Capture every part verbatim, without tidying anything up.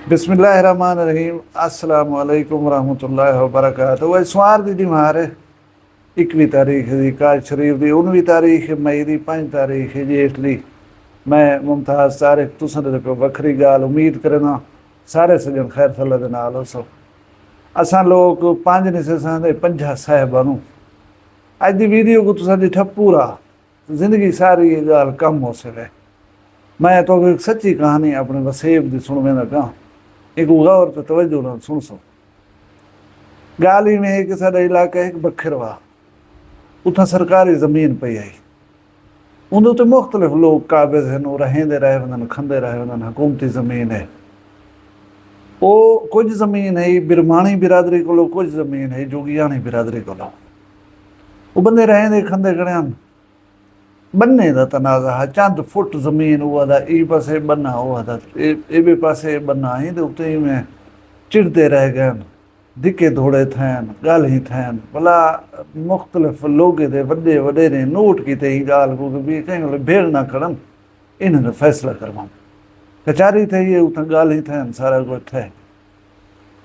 بسم اللہ الرحمن الرحیم۔ السلام علیکم ورحمۃ اللہ وبرکاتہ۔ وہ سوار دی دیوار ہے، اکوی تاریخ دی، کاج شریف دی، انوی تاریخ مئی دی، پنج تاریخ جیٹھ دی۔ میں ممتاز طارق، تساں دے کو وکھری گال امید کرنا۔ سارے سجن خیر صلی دے نال ہو سو۔ اساں لوگ پنج نسے ساں دے پنجا صاحبانوں۔ اج دی ویڈیو کو تساں ڈٹھا پورا، زندگی ساری یہ گال کم ہو سکے۔ میں تو ایک سچی کہانی اپنے وسیب دی سنویں دا پیاں، ایک غور تے توجہ نال سن سو۔ گال ہی میں کہ ساڈا علاقہ ایک بکھر وا، اتھاں سرکاری زمین پئی آئی، اندے تے مختلف لوگ قابض ہیں، وہ رہیں دے رہے وندن، کھندے رہے وندن، حکومتی زمین ہے۔ او کچھ زمین ہے برمانی برادری کولو، کچھ زمین ہے جوگیانی برادری کولو۔ وہ بندے رہیں دے کھندے کھڑے ہیں۔ بننے دا تنازع ہا، چند فٹ زمین او آہدا ایں پاسے بننا، او آہدا اے، اے ٻئے پاسے بننا، ایں دے اتے ایویں چڑھدے رہ ڳئن، دھکے دھوڑے تھئن، ڳالھیں تھئن۔ بھلا مختلف لوگے دے وݙے وݙیریں نوٹ کیتے ایں ڳالھ کوں کہ بھی کہیں ویلے بھیڑ نہ کھڑن، انہاں دا فیصلہ کرواؤں۔ کچاری تھئی ہے، اتھاں ڳالھیں تھئن، سارا کجھ تھئے۔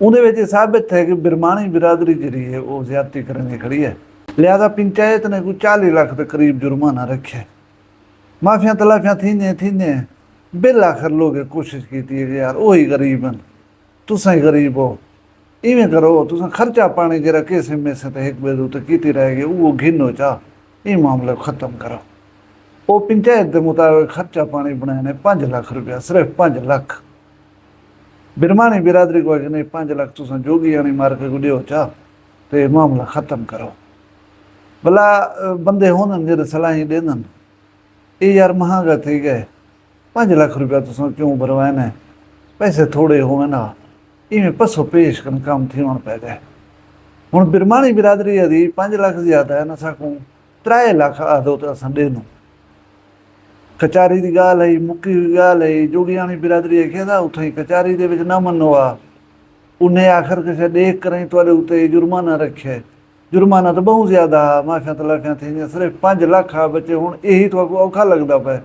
اوندے وچ اے ثابت تھئے کہ برمانی برادری جیڑھی ہے، او زیادتی کریندی کھڑی ہے۔ لہذا پنچایت نے کوئی چالیہہ لکھ دے قریب جرمانہ رکھیا ہے۔ معافیاں تلافیاں تھیندیاں تھیندیاں، بالآخر لوگیں کوشش کیتی ہے کہ یار، اوہی غریب ہن، تساں ہی غریب ہو، ایویں کرو، تساں خرچہ پاݨی جیڑھا کیسے میسے تے ہک ٻئے دے اتے کیتی رہ ڳئے، اوہو گھنو چا، ایں معاملے کوں ختم کرو۔ او پنچایت دے مطابق خرچہ پاݨی بݨائے نے پنج لکھ روپیہ، صرف پنج لکھ۔ برمانی برادری کوں آکھے، نہیں، پنج لکھ تساں جوگیانی مارکے کوں ݙیو چا، تے معاملہ ختم کرو۔ بھلا، بندے ہوندن جیڑھے صلاحیں ݙیندن، اے یار مہانگا تھی ڳئے، پنج لکھ روپیہ تساں کیوں بھروائے نے؟ پیسے تھوڑے ہوون ہا، ایویں پسو پیش کن کم تھیوݨ پئے ڳئے۔ ہݨ برمانی برادری آہدی پنج لکھ زیادہ ہن، اساکوں ترائے لکھ آہدو تے اساں ݙیندوں۔ کچاری دی ڳالھ ہئی، مکی ہوئی ڳالھ ہئی، جوگیانی برادری آکھیا تھا، اتھائیں کچاری دے وچ نہ منو آ۔ انہیں آخر کسے ݙیکھ کرائیں تہاݙے اتے جرمانہ رکھے۔ جرمانہ تاں ٻہوں زیادہ ہا، معافیاں تلافیاں تھیندیاں، صرف پنج لکھ ہا بچے، ہݨ ایہی تہاکوں اوکھا لڳدا پئے۔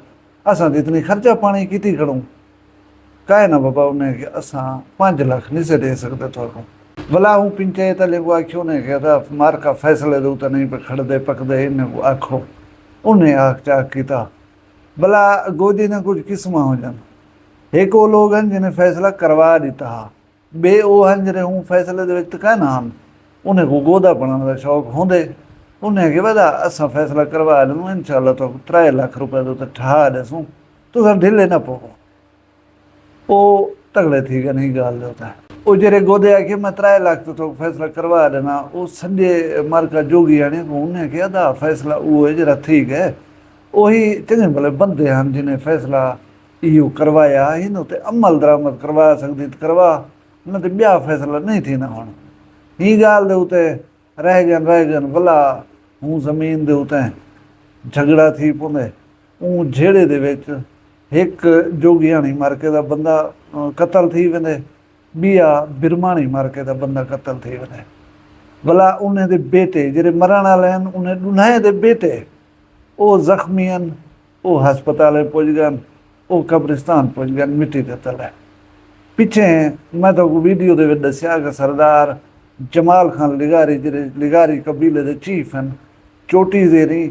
اساں تاں اتنی خرچہ پاݨی کیتی کھڑوں۔ کائے نہ بابا، انہیں کہ اساں پنج لکھ نسے ݙے سڳدے تہاکوں۔ ولا ہوں پنچایت آلیں کوں آکھیو، انہیں کہ دا مارکا فیصلے دے اتے نہیں پئے کھڑدے پکدے، انہیں کوں آکھو۔ انہیں آکھ چاکھ کیتا۔ بھلا گودی نے کجھ قسماں ہوندن۔ ہک او لوگ ہن جنہیں فیصلہ کروا ݙتا ہا، ٻئے او ہن جیڑھے اوں فیصلے دے وچ تاں کائے نہ ہن، انہیں کوں گودا بݨݨ دا شوق ہوندے۔ انہیں آکھیا، ودا اساں فیصلہ کروا ݙیندوں، انشاءاللہ تہاکوں ترائے لکھ روپے دے اتے ٹھہا ݙیسوں، تساں ڈھلے نہ پوو۔ او تگڑے تھی ڳئن ایں ڳالھ دے اتے۔ او جیڑھے گودے آکھے، میں ترائے لکھ تے تہاکوں فیصلہ کروا ݙینداں، او سڄے مارکا جوگیاݨے کوں انہیں آکھیا، ادا فیصلہ اوہو ہے جیڑھا تھی ڳئے۔ اوہی چنڳے بھلے بندے ہن جنہیں فیصلہ ایہو کروایا، ہن اتے عمل درآمد کروا سڳدیں تاں کروا، نہ تے ٻیا فیصلہ نہیں تھیندا ہݨ۔ ایں ڳالھ دے اتے رہ ڳئن، رہ ڳئن، ولا ہوں زمین دے اتے جھڳڑا تھی پوندے۔ اوں جھیڑے دے وچ ہک جوگیاݨی مارکے دا بندہ، آ، قتل تھی ویندے، ٻیا برمانی مارکے دا بندہ قتل تھی ویندے۔ ولا انہیں دے بیٹے جیڑھے مرݨ آلے ہن، انہیں ݙنہائیں دے بیٹے، او زخمی ہن، او ہسپتالیں پڄ ڳئن، او قبرستان پڄ ڳئن، مٹی دے تلے۔ پچھے میں تہاکوں ویڈیو دے وچ ݙسیا کہ سردار جمال خان لغاری، جیڑھے لغاری قبیلے دے چیف ہن، چوٹی زیریں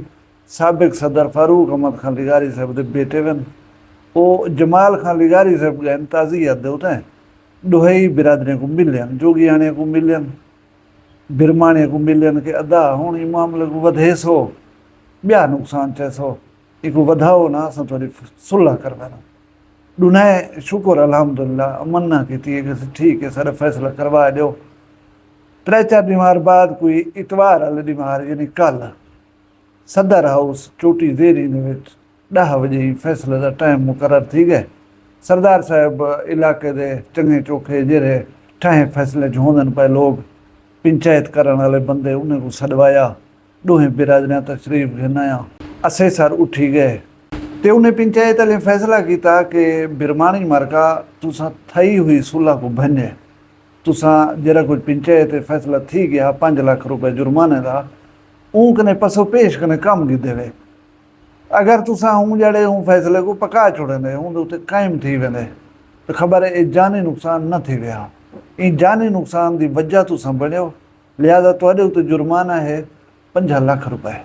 سابق صدر فاروق احمد خان لغاری صاحب دے بیٹے ون۔ او جمال خان لغاری صاحب ڳئن تعزیت دے اتے، ݙوہئی برادریاں کوں ملین، جوگیاݨیاں کوں ملین، برماݨیاں کوں ملین کہ ادا ہݨ ایں معاملے کوں ودھیسو، ٻیا نقصان چیسو، ایکوں ودھاؤ نہ، اساں تہاݙی صلح کرویندوں۔ ݙنہائیں شکر الحمدللہ امنا کیتی ہے کہ ٹھیک ہے، ساݙا فیصلہ کروا ݙیو۔ ترے چار ݙینہوار بعد، کوئی اتوار آلے ݙینہوار یعنی کل، صدر ہاؤس چوٹی زیریں دے وچ ݙاہ وڄے ایں فیصلے دا ٹائم مقرر تھی ڳئے۔ سردار صاحب علاقے دے چنڳے چوکھے جیڑھے ٹھاہیں فیصلے چ ہوندن پئے لوگ، پنچایت کرݨ آلے بندے، انہیں کوں سݙوایا، ݙوہیں برادریاں تشریف گھن آیاں۔ اسیسر اٹھی ڳئے تے انہیں پنچایت آلیں فیصلہ کیتا کہ برماݨی مارکا تساں تھئی ہوئی صلح کوں بھنڄے۔ تساں جیڑھا کجھ پنچایت اچ فیصلہ تھی ڳیا، پنج لکھ روپے جرمانے دا، اوں کنے پسو پیش کنے کم گھدے وے۔ اگر تساں اوں جیڑھے اوں فیصلے کوں پکا چھوڑیندے، اوں دے اتے قائم تھی ویندے، خبر اے جانی نقصان نہ تھیوے ہا۔ ایں جانی نقصان دی وجہ تساں بݨیو، لہذا تہاݙے اتے جرمانہ ہے پنجاہ لکھ روپے۔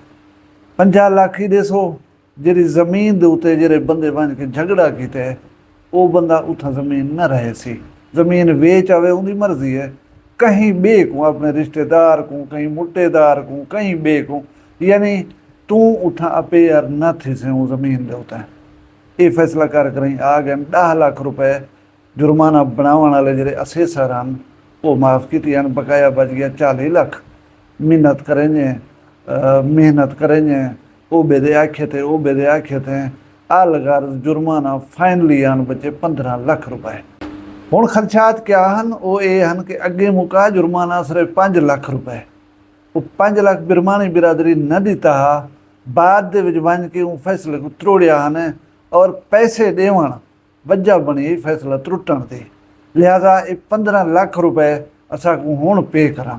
پنجاہ لکھ ہی ݙیسو، جیڑھی زمین دے اتے جیڑھے بندے ونڄ کے جھڳڑا کیتے، او بندہ اتھاں زمین نہ رہیسی۔ زمین ویچ آوے، اوندی مرضی ہے۔ کہیں ٻئے کوں، اپݨے رشتے دار کوں، کہیں مٹے دار کوں، کہیں ٻئے کوں، یعنی توں اتھاں اپیئر نہ تھیسیں اوں زمین دے اتے۔ اے فیصلہ کر کریں آ ڳئن ݙاہ لکھ روپے جرمانہ بݨاوݨ آلے جیڑھے اسیسر ہن، او معاف کیتی ہن، بقایا بچ ڳیا چالیہہ لکھ۔ منت کرینجیں، آ، محنت کرینجیں، او ٻئے دے آکھے تے، او ٻئے دے آکھے تے، الغرض جرمانہ فائنلی آن بچے پندرہ لکھ روپے۔ ہݨ خدشات کیا ہن؟ او اے ہن کہ اڳے موقع جرمانہ صرف پنج لکھ روپے۔ او پنج لکھ برمانی برادری نہ ݙتا ہا، بعد دے وچ ونڄ کے اوں فیصلے کوں تروڑیا ہن اور پیسے ݙیوݨ وجہ بݨی ہئی فیصلہ ترٹݨ دی، لہذا اے پندرہ لکھ روپے اساکوں ہݨ پے کرن۔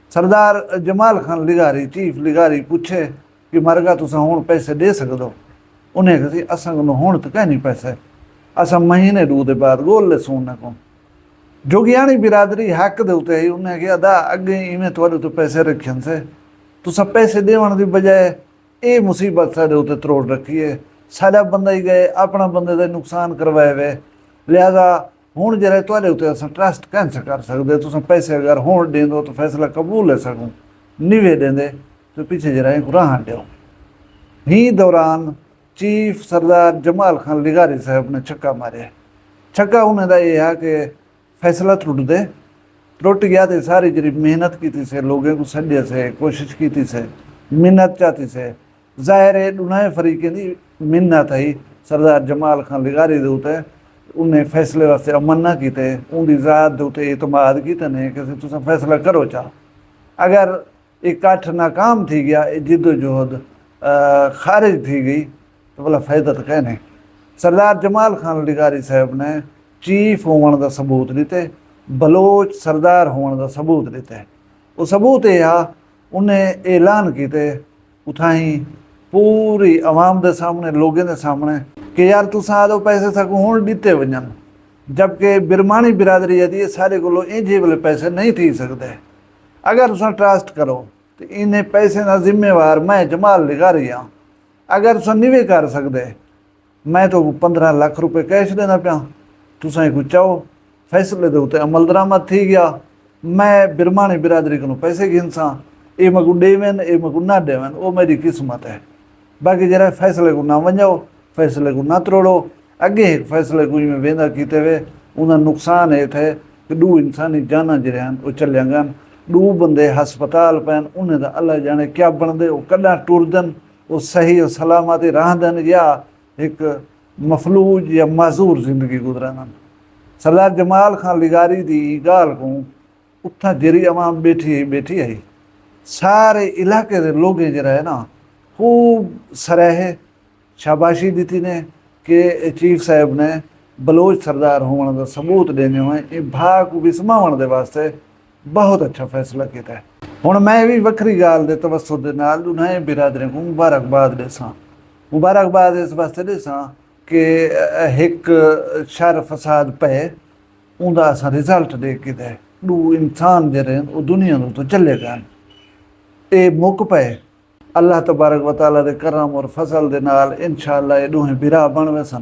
سردار جمال خان لغاری، چیف لغاری، پچھے کہ مرگا تساں ہݨ پیسے ݙے سڳدو؟ انہیں آکھیا سی، اساں کولوں ہݨ تاں کائنی پیسے، اساں مہینے ݙو دے بعد ڳول لیسوں انہیں کوں۔ جوگیاݨی برادری حق دے اتے ہئی، انہیں آکھیا، ادا اڳیں ایویں تہاݙے توں پیسے رکھن سے، تساں پیسے ݙیوݨ دی بجائے اے مصیبت ساݙے اتے تروڑ رکھی ہے۔ ساݙا بندہ ہی ڳئے، اپݨا بندے دا نقصان کروائے وے۔ لہذا ہݨ جیڑھا ہے تہاݙے اتے اساں ٹرسٹ کائنی سا کر سڳدے۔ تساں پیسے اگر ہݨ ݙیندو تاں فیصلہ قبول ہے ساکوں، نیوے ݙیندے تاں پچھے جیڑھا ہے راہݨ ݙیو۔ ہیں دوران چیف سردار جمال خان لغاری صاحب نے چھکا ماریا۔ چھکا انہیں دا اے ہا کہ فیصلہ ترٹدے، ترٹ ڳیا تے ساری جیڑھی محنت کیتی سے، لوگیں کوں سݙیا سے، کوشش کیتی سے، منت چاتی سے، ظاہر ہے ݙونہیں فریقیں دی منت ہئی سردار جمال خان لغاری دے اتے، انہیں فیصلے واسطے امن نہ کیتے، اوندی ذات دے اتے اعتماد کیتے نے کہ تساں فیصلہ کرو چا۔ اگر اے کٹھ ناکام تھی ڳیا، اے جدوجہد، آ، خارج تھی ڳئی، تاں ولا فائدہ تاں کائنی۔ سردار جمال خان لغاری صاحب نے چیف ہووݨ دا ثبوت ݙتے، بلوچ سردار ہووݨ دا ثبوت ݙتے۔ او ثبوت اے ہا، انہیں اعلان کیتے اتھائیں پوری عوام دے سامݨے، لوگیں دے سامݨے کہ یار تساں آہدو پیسے ساکوں ہݨ ݙتے ونڄن، جبکہ برمانی برادری آہدی ہے ساݙے کولوں اینجھے ویلے پیسے نہیں تھی سڳدے۔ اگر تساں ٹرسٹ کرو تے انہیں پیسیں دا ذمہ وار میں جمال لغاری ہاں۔ اگر تساں نیوے کر سڳدے، میں تہاکوں پندرہ لکھ روپے کیش ݙیندا پیاں، تساں ایکوں چاؤ۔ فیصلے دے اتے عمل درآمد تھی ڳیا۔ میں برمانی برادری کنوں پیسے گھنساں، اے میکوں ݙیون، اے میکوں نہ ݙیون، او میݙی قسمت ہے۔ باقی جیڑھا فیصلے کوں نہ ونڄاؤ، فیصلے کوں نہ تروڑو۔ اڳے ہک فیصلے کوں ایویں ویندا کیتے وے، اوندا نقصان اے تھئے کہ ݙو انسانی جاناں جیڑھے ہن او چلیاں ڳن۔ ݙو بندے ہسپتال پئن، انہیں دا اللہ ڄاݨے کیا بݨدے، او کݙاں ٹردن، او صحیح و سلامت رہندن یا ہک مفلوج یا معذور زندگی گزریندن۔ سردار جمال خان لغاری دی ایں ڳالھ کوں اتھاں جیڑھی عوام ٻیٹھی ہئی، ٻیٹھی ہئی، سارے علاقے دے لوگیں جیڑھا ہے نا، خوب سراہے، شاباشی ݙتی نے کہ چیف صاحب نے بلوچ سردار ہووݨ دا ثبوت ݙیندے ہوئیں ایں بھا کوں وسماوݨ دے واسطے بہت اچھا فیصلہ کیتا ہے۔ ہݨ میں وی وکھری ڳالھ دے توسط دے نال ݙونہیں برادریں کوں مبارکباد ݙیساں۔ مبارکباد اس واسطے ݙیساں کہ ہک شر فساد پئے، اوندا اساں رزلٹ ݙیکھ گھدا ہے۔ ݙو انسان جیڑھے ہن، او دنیا دے اتوں چلے ڳئے ہن۔ اے مک پئے۔ اللہ تبارک و تعالیٰ دے کرم اور فضل دے نال انشاءاللہ اے ݙوہیں بھرا بݨ ویسن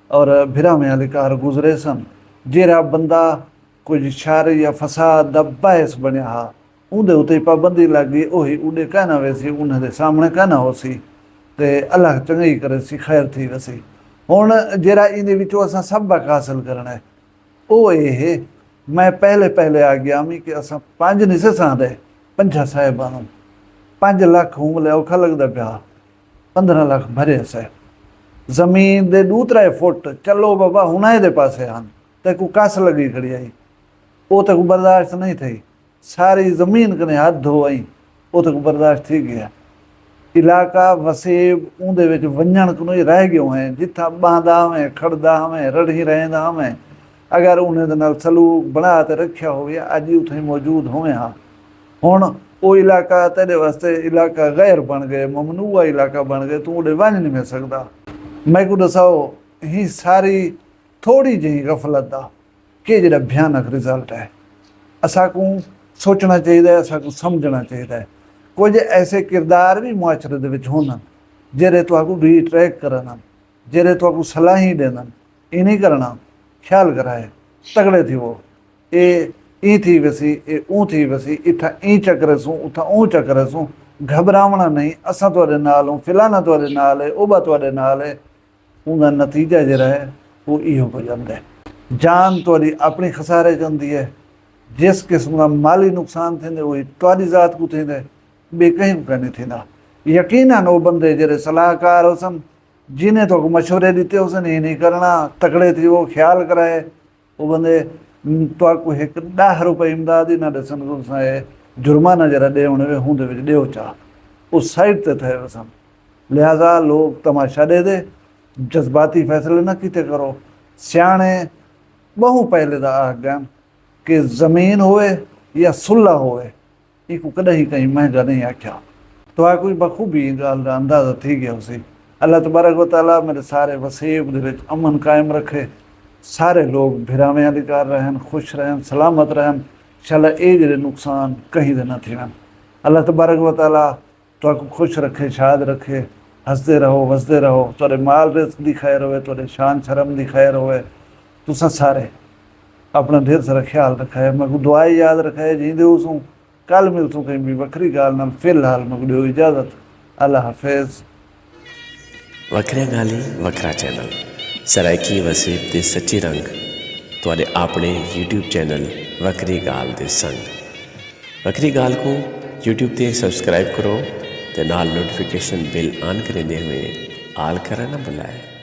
اور بھراویں آلی کار گزریسن۔ جیڑھا بندہ کجھ شر یا فساد دا باعث بݨیا ہا، اوندے اتے پابندی لڳ ڳئی، اوہی اݙے کائنا ویسی، انہاں دے سامݨے کائنا ہوسی، تے اللہ چنڳائی کریسی، خیر تھی ویسی۔ ہݨ جیڑھا ایندے وچوں اساں سبق حاصل کرݨا ہے، او اے ہے، میں پہلے پہلے آ ڳیا ہمی کہ اساں پنج نی سیساں دے، پنجاں صاحبانوں پنج لکھ ہوں لے اوکھا لڳدا پیا، پندرہ لکھ بھرے سے۔ زمین دے ݙو ترے فٹ چلو بابا ہنائے دے پاسے ہن، تیکوں کس لڳی کھڑی ہئی، او تیکوں برداشت نہیں تھئی۔ ساری زمین کنے ہتھ دھو آئیں، اتک برداشت تھی ڳیا۔ علاقہ وسیب اوندے وچ ونڄݨ کنوں ہی رہ ڳیوں ہیں، جتھاں ٻہندا ہوویں، کھڑدا ہوویں، رڑھیں رہیندا ہوویں۔ اگر انہیں دے نال سلوک بݨا تے رکھیا ہووے، اڄ ہی اتھائیں موجود ہوویں ہا۔ ہݨ او علاقہ تیݙے واسطے علاقہ غیر بݨ ڳئے، ممنوعہ علاقہ بݨ ڳئے، توں اوݙے ونڄ نہیں سڳدا۔ میکوں ݙساؤ، ہی ساری تھوڑی جہیں غفلت دا کہ جیڑھا بھیانک رزلٹ ہے۔ اساکوں سوچݨا چاہیدا ہے، اساکوں سمجھݨا چاہیدا ہے۔ کجھ ایسے کردار وی معاشرے دے وچ ہوندن جیڑھے تہاکوں ڈی ٹریک کرݨ، جیڑھے تہاکوں صلاحیں ݙیندن، ایں نہیں کرݨا، خیال کرائے، تگڑے تھیوو، اے ایں تھی ویسی، اے اوں تھی ویسی، اتھاں ایں چکرے سوں، اتھاں اوں چکرے سوں، گھبراوݨا نہیں، اساں تہاݙے نال ہوں، فلانا تہاݙے نال ہے، اوبا تہاݙے نال ہے۔ اوندا نتیجہ جیڑھا ہے او ایہو پڄ ویندا ہے۔ جان تہاݙی اپݨی خسارے چ ویندی ہے۔ جس قسم دا مالی نقصان تھیندے اوہی تہاݙی ذات کوں تھیندے، ٻئے کہیں کوں کائنی تھیندا۔ یقینا او بندے جیڑھے صلاح کار ہوسن، جنہیں تہاکوں مشورے ݙتے ہوسن، ایں نہیں کرݨا، تکڑے تھیوو، خیال کرائے، او بندے تہاکوں ہک ݙاہ روپے امداد ہی نہ ݙیسن، تساں اے جرمانہ جیڑھا ݙیوݨ وے ہوندے وچ ݙیو چا، او سائیڈ تے تھئے ویسن۔ لہذا لوک تماشا ݙیہدے جذباتی فیصلے نہ کیتے کرو۔ سیاݨے ٻہوں پہلے دا آکھ ڳئن کہ زمین ہووے یا صلح ہووے، اینکوں کݙاہیں کہیں مہنگا نہیں آکھیا۔ تہاکوں بخوبی ایں ڳالھ دا اندازہ تھی ڳیا ہوسی۔ اللہ تبارک و تعالیٰ میݙے سارے وسیب دے وچ امن قائم رکھے، سارے لوک بھراویں آلی کار رہن، خوش رہن، سلامت رہن۔ انشاءاللہ اے جیڑھے نقصان کہیں دے نہ تھیون۔ اللہ تبارک و تعالیٰ تہاکوں خوش رکھے، شاد رکھے، ہسدے رہو، وسدے رہو، تہاݙے مال رزق دی خیر ہووے، تہاݙے شان شرم دی خیر ہووے۔ تساں سارے اپݨا ڈھیر سارا خیال رکھائے، میکوں دعا اچ یاد رکھائے، جیندے ہوسوں۔ کل ملسوں کہیں ٻئی وکھری ڳالھ نال، فی الحال میکوں ݙیو اجازت، اللہ حافظ۔ وکھریاں ڳالھیں، وکھرا چینل، سرائیکی وسیب دے سچے رنگ، تہاݙے آپݨے یوٹیوب چینل وکھری ڳالھ دے سنگ۔ وکھری ڳالھ کوں یوٹیوب تے سبسکرائب کرو تے نال نوٹیفیکیشن بیل آن کریندے ہوئیں آل کرݨ نہ بھلائے۔